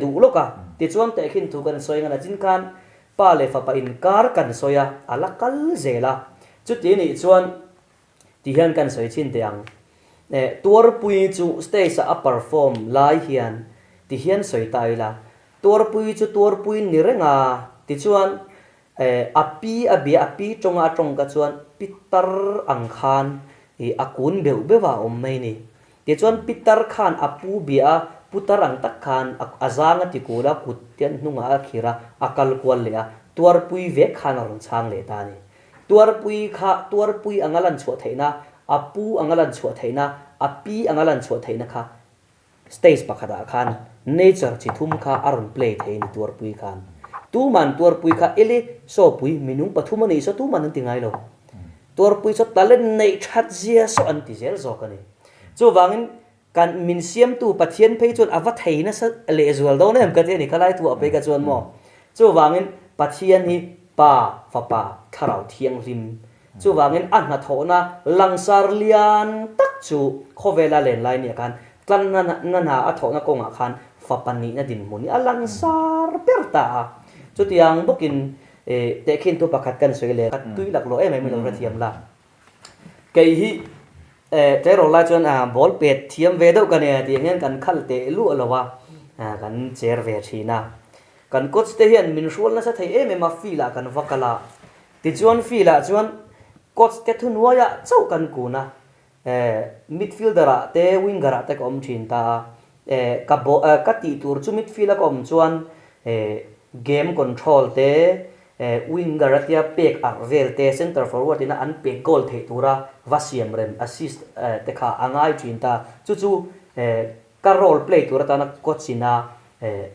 duh lawk a, tichuan tehkhin thu kan sawi ngan a chin khan Pa leh Fapa inkar kan sawi a, a la kal zel a. Chuti nih chuan ti hian kan sawi chhin teh ang. Tuarpui chu stage a a perform lai hian ti hian sawi ta ila, Tuarpui chu tuarpui ni reng a, tichuan a pi a bia a pi tawnga a tawng ka chuan pitar ang khan a kun beuh beuh a awm mai ni. Tichuan pitar khan a pu bia a, putar ang tak khan a zang a ti kul a, kut te hnungah a khir a, a kal kual leh a, tuarpui vek khan a rawn chhang leh ta a ni. Tuarpui kha tuarpui anga lan chhuah theihna, a pu anga lan chhuah theihna, a pi anga lan chhuah theihna kha stage pakhatah khan nature chi thum kha a rawn play thei a ni tuarpui khan. Tuman tuarpui kha ele sawpui minung pathum a nih saw tuman an ti ngai lo. Tuarpui chu talent neih that zia saw an ti zel zawk a ni. Chuvangin kan min siamtu Pathian phei chuan a va thei nasa lehzual dawn em ka ti a ni, khalai thu a phei ka chuan maw. Chuvangin Pathian hi Pa, Fapa, Thlarau Thianghlim. Chuvangin a hnathawhna langsar lian tak chu khawvela len lai nia khan tlanna na hna a thawhna kawngah khan Fapa nihna dinhmun hi a langsar ber ta a. Chutiang bawkin Tehkhin thu pakhat kan sawi leh ka tui lak lo em em i lo hrethiam la. Kei hi tleirawl lai chuan ball pet thiam ve deuh ka nia tih ang hian kan khal teh luah lo a, kan cher ve thin a. Kan coach te hian min hrual nasa thei em em a field ah kan va kal a. Tichuan field ah chuan coach te thuhnuaiah chauh kan kun a, midfielder ah te winger ah te ka awm thin ta a. Ka ka tih tur chu midfield a ka awm chuan game control te, winger a tia pek arh vel te, centre forward ina an pek goal theih tura va siam rem, assist, te kha a ngai thin ta. Chu chu ka role play tur atana coach ina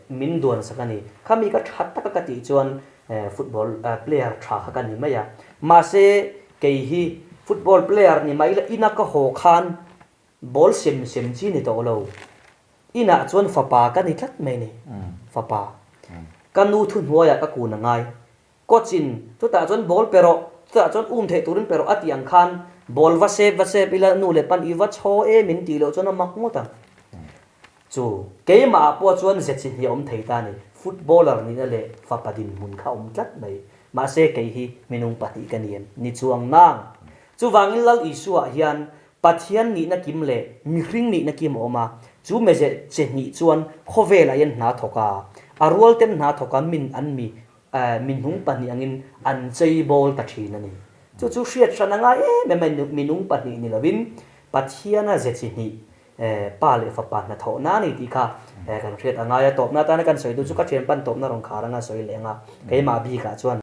min duan sak a ni. Khami ka tha taka ka tih chuan football player tha kha ka ni mai a. Mahse kei hi football player ni mai la ina ka haw khan Ball sem sem chi ni tawh lo. Inah chuan fapa ka ni tlat mai ni. Fapa. Ka nu thuhnuaiah ka kun a ngai. Coach in chutah chuan ball pe rawh, chutah chuan um theih turin pe rawh a tih ang khan ball va sep va sep ila nu leh pan i va chhaw e min tih loh chuan a mak ngawt ang. Chu keimah pawh chuan ze chi hnih a awm thei ta ni. Footballer nihna leh fapa dinhmun kha a awm tlat mai. Mahse kei hi minung pahnih ka ni em? Ni chuang nang. Chuvangin Lal Isua hian Pathian nihna kim leh mihring nihna kim a awm a, chu meze che hnih chuan khawvelah hian hna thawk a, a rualten hna thawk a min an mi minung pahnih angin an chei bawl ta thin a ni. Chu chu hriat hran a ngai em em a, minung pahnih ni lovin Pathiana ze chi hnih Pa leh Fapa hnathawhna a ni tih kha kan hriat a ngai a, tawpna atana kan sawi duh chu ka thianpan tawpna rawn khar anga sawi leh anga keimah bikah chuan.